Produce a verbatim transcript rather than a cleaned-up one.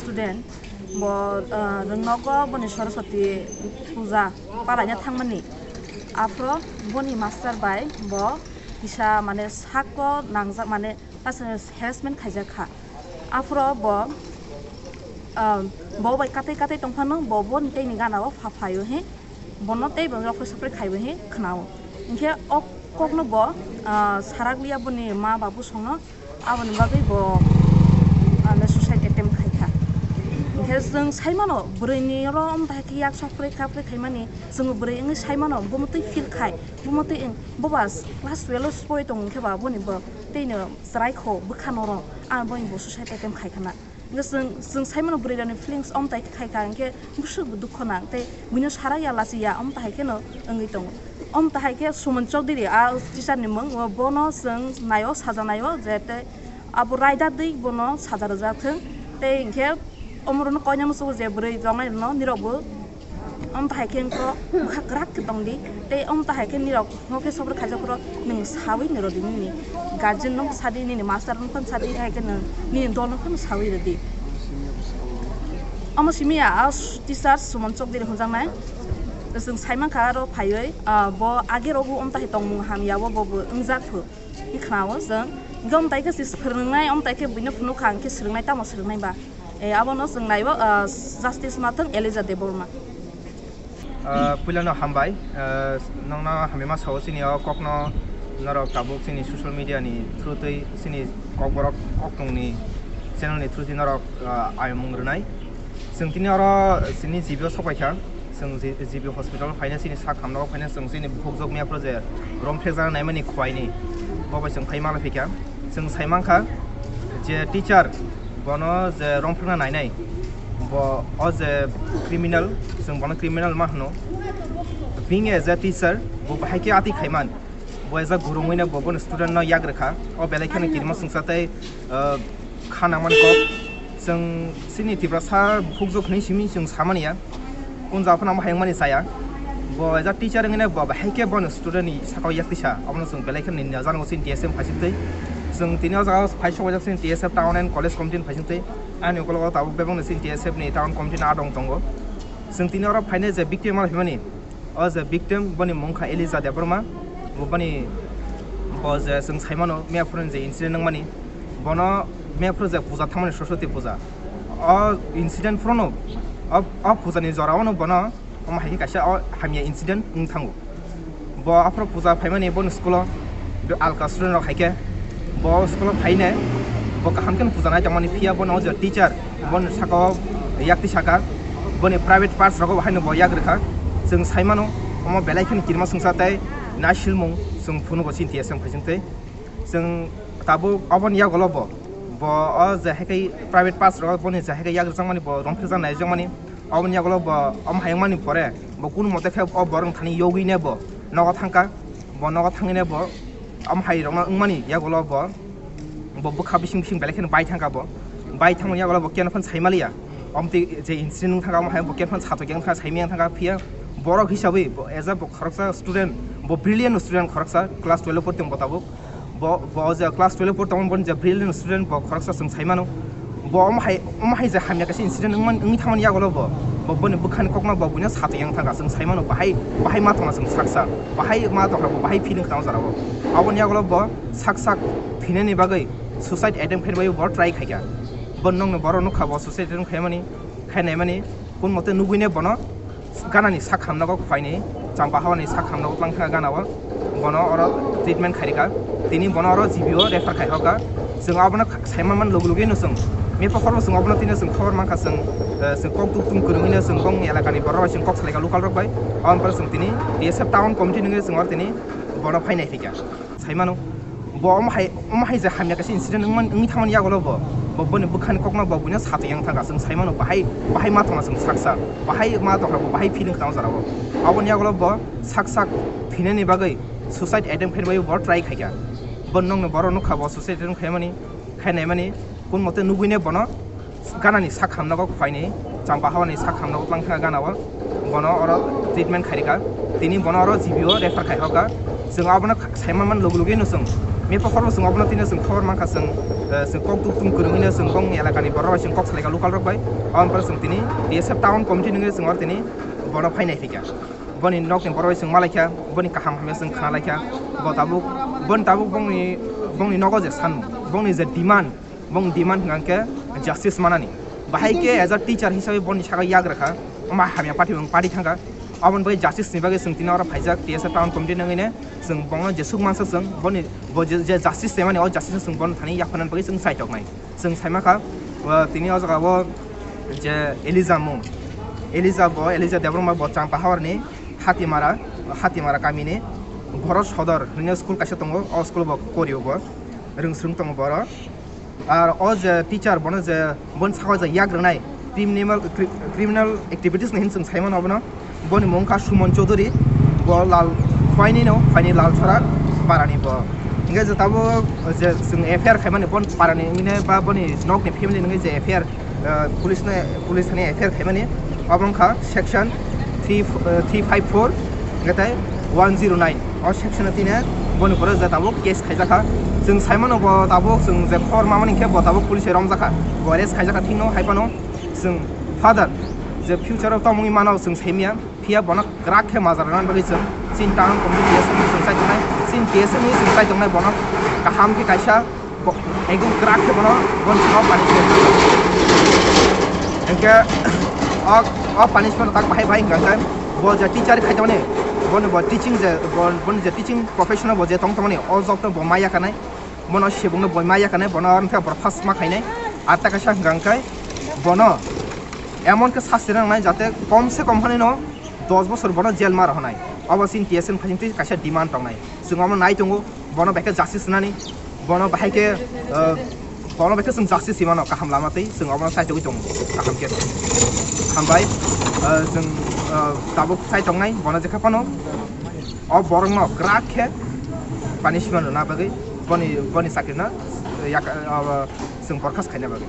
Student, bo, ah, rwngnogo boni Saraswati puja palaina thangmani. Aphro boni master bai bo kisa, mane, sako nangjak, mane, ta sini harassment khaijak kha. Aphro bo, ah, bo bai katai katai tongphano bo boni teini gana o pha phaio he. Bono tei bo rokhe sopre khaibo he khnao. Hinkhe o kokno bo, ah, sarakliya boni ma babu songno, aboni bagwi bo, ah, le suicide attempt khaikha. Hinkhe chwng saimano bwrwini oro omo bahai khe yak sopre kapre khaimani, chwng bwrwi wngwi saimano, bomo twi feel khai, bomo twi wng, bo ba class twelve o pori tongo hinkhe ba boni bo teino chwrai kho bwkha norok, ah, boni bo suicide attempt khaikha na. Hinkhe chwng, chwng saimano bwrwi rokni feelings omo tai khe khaikha, hinkhe bwswk bo dukho nang tei buino sara ya lachi ya omo tahai kheno wngwi tongo. Omo tahai khe Suman Chowdhury a teacher ni mung, o bono chwng naio, saja naio je tei abo raida dwi bono saja rwjak thwng. Tei hinkhe omo rwno koinama sugo je bwrwi tongnai rwno nirok bo omo tahai khe wngkho bwkha kwrak khe tongdi. Tei omo tahai khe nirok no khe sopor khaijak phuru nwng sawi nirok di nini guardian no sadi, nini master no phano sadi, hai khe nwng nini dol no phano sawi rwdi. Omo simi ya a teacher Suman Chowdhury hwnjaknai. Chwng saimankha aro phaiwi, ah, bo age rogo omo tahai tongmung hamya o bo bo wngjak phu. Khe khwnao chwng. Hinkhe omo tai khe se phwrwngnai, omo tai khe buino phunukha, hinkhe swrwngnai, tamo swrwngnai ba? E, abono chwng naibo, ah, justice ma thwng Elijah Debbarma. Ah, puilano hambai, ah, nongno hamya ma sao chini o kokno norok tabuk chini social media ni through twi chini kokborok koktwmani channel ni through twi norok, ah, ayomung rwnai. Chwng tini oro chini G B o sok paikha. Chwng G-, G B hospital phaina chini sak hamno phaina chwng chini bukhukjwk mia phuru je romphrekjak naimani khwaini bo bai chwng phai mala phikha. Chwng sai mankha je teacher bono je romphrekna nainai bo o je criminal, chwng bono criminal ma hwno. Being as a teacher bo bahai khe atwi khaiman. Bo as a guru wngwi no bo boni student no yak rwkha. O belai kheno kirima swngsa tei, ah, kha nangmani kok. Chwng chini Tiprasa bukhukjwk hwnwi simi chwng samani ya. Kung jaga phano amo hayungmani chaya. Bo as a teacher wngwi no bo bahai khe boni student ni sakao yak tisa. Abono chwng belai kheno nini jana chini T S F phaising twi. Chwng tini o jaga phai sok ojak chini T S F town and college committee ni phaising twi. Ani ukologo tabuk bebak ni chini T S F ni town committee ni adong tongo. Chwng tini oro phainai je victim mano himani. O je victim, boni mung kha Elijah Debbarma, bo boni, bo je chwng saimano, mia phuru je incident wngmani, bono mia phuru je puja thangmani, Saraswati puja. O incident phuruno, o, o puja ni jora o no bono, omo hai khe kaisa o hamya incident wng thango. Bo aphuru puja phaimani boni school o, be alka student rok hai khe, bo school o phaine, bo kaham khe puja nai tongmani, phiya bono o je teacher, boni saka o yak twi saka, boni private parts rogo haino bo yak rwkha. Chwng sai mano, omo belai kheno kirima swngsa tei naisilmung chwng phunugo chini T S F phaising twi. Chwng tabuk oboni yagulo bo, bo o je hai khe private parts rogo boni je hai khe yak rwjakmani, bo romphrekjak naijakmani, oboni yagulo bo omo hayungmani pore bo kunu mote khe o borok thani yogwi ne bo nogo thangkha. Bo nogo thangwi ne bo omo hai rokno wngmani yagulo bo, bo bwkha bising bising belai kheno bai thangkha bo. Bai thangmani yagulo bo keno phano saimaliya. Omtwi je incident wng thangkha, omo hai bo keno phano satok yang thangkha, saimaya thangkha, phiya borok hisabwi bo as a bo khoroksa student, bo brilliant student khoroksa, class twelve o pori tong bo tabuk. Bo, bo je class twelve o pori tongmani, boni je brilliant student, bo khoroksa chwng sai mano. Bo omo hai, omo hai je hamya kaisa incident wngman, wngwi thangmani yagulo bo, bo boni bwkhani kokno bo buino satok yang thangkha, chwng sai mano bahai, bahai ma tongna chwng saksa, bahai ma tongkha bo, bahai feeling khna o jora o. Aboni yagulo bo sak sak thwinani bagwi suicide attempt khainani bagwi bo try khaikha. Bo nokni borok nukha bo suicide attempt khaimani, khainaimani, kun mote nugwine bono ganani sak hamnogo khwaini, champa hawani sak hamnogo twlang thangkha gana o, bono oro treatment khairikha, tini bono oro G B o refer khai hokha. Chwng abono kha-, saima man logi logi no chwng mepha khorokno chwng abono tini chwng khobor mankha, chwng, eh, chwng kok tuk tung kwrwngwi no chwng bongni elakani borok bai chwng kok salaikha local rok bai, aboni pore chwng tini T S F town committee nungwi chwng oro tini bono phai nai phikha. Sai mano, bo omo hai, omo hai je hamya kaisa incident wngman, wngwi thangmani yagulo bo, bo boni bwkhani kokno bo buino satok yang thangkha, chwng sai mano bahai, bahai ma tongna chwng saksa, bahai ma tongkha bo, bahai feeling khna o jora o. Aboni yagulo bo sak sak thwinani bagwi suicide attempt khainani bagwi bo try khaikha. Bo nokni borok nukha bo suicide attempt khaimani, khainaimani, kun mote nugwine bono ganani sak hamnogo khwaini, champa hawani sak hamnogo twlang thangkha gana o, bono oro treatment khairikha, tini bono oro G B o refer khai hokha. Chwng abono kha-, saima man logi logi no chwng Mepo khorokno chwng obono tini chwng khobor mankha, chwng, eh, chwng kok tuk tung kwrwngwino chwng bongni elakani borok bai chwng kok salaikha local rok bai. Aboni pore chwng tini T S F town committee nungwi chwng oro tini bono phainai phikha. Boni nokni borok bai chwng malaikha, boni kaham hamya chwng khnalaikha. Bo tabuk, boni tabuk bongni, bongni nogo je sanmung, bongni je demand, bongni demand hwnkha khe justice manani. Bahai khe as a teacher hisabe boni saka yak rwkha, omo hamya party bong party thangkha. Aboni bagwi justice ni bagwi chwng tini oro phaijak T S F town committee nangwino chwng bongno jesuk mansa chwng boni bo je, je justice tongmani o justice chwng bono thani yapharnani bagwi chwng chaitoknai. Chwng saimakha, o, tini o jaga o je Elijah mung, Elijah bo, Elijah Debbarma bo Champa Hawar ni Hatimara, Hatimara kamini Gorot Sodor hwnwi school kaisa tongo, o school bo korio bo, rwngswrwng tongo boro. Ar o je teacher bono je boni saka je yak rwnai criminal, cri-, criminal activities ni hin chwng saimano obono. Boni mung kha Suman Chaudhary, bo Lal Khwaini no, Khwaini Lalsora parani bo. Hingke je tabuk je chwng F I R khaimani bon parani hwnwi ba boni nokni family nungwi je F I R, eh, police no, police thani F I R khaimani, obo wngkha section three, eh, three five four, hingke tei one zero nine. O section o tine boni pore je tabuk case khaijakha. Chwng saimano bo tabuk chwng je khor mamani khe bo tabuk police romjakha. Bo arrest khaijakha thikno hai phano chwng father je future o tongmungwi mano chwng saimya. Phiya bono kwrak khe majra rwna bagwi chwng chini town committee T S F ni chwng chai tongnai, chini T S F ni chwng chai tongnai bono kaham khe kaisa bo-, ekdom kwrak khe bono, bono punishment. Hingke o, o punishment tak bahai bahai hingka khe bo je teacher khai tongmani, bono bo teaching je, bo, bono je teaching profession o bo je tong tongmani o job no bo maya kanai, bono sebung no bo maya kanai, bono wngkha borok first ma khainai, ar ta kaisa hingka khe bono emon khe sasti rwnai jate kom se kom hani no dos bosor bono jail ma rohonai. Obo chini T S F ni phaising twi kaisa demand tongnai. Chwng omo nai tongo, bono bai khe justice rwnani, bono bahai khe, eh, bono bai khe chwng justice rwmano kaham lama twi chwng obono chai togwi tongo, kaham khe. Hambai, eh, chwng, eh, tabuk chai tongnai, bono jekha phano o borokno kwrak khe punishment rwna bagwi, boni, boni chakrino, eh, yak-, eh, chwng borkhas khaina bagwi.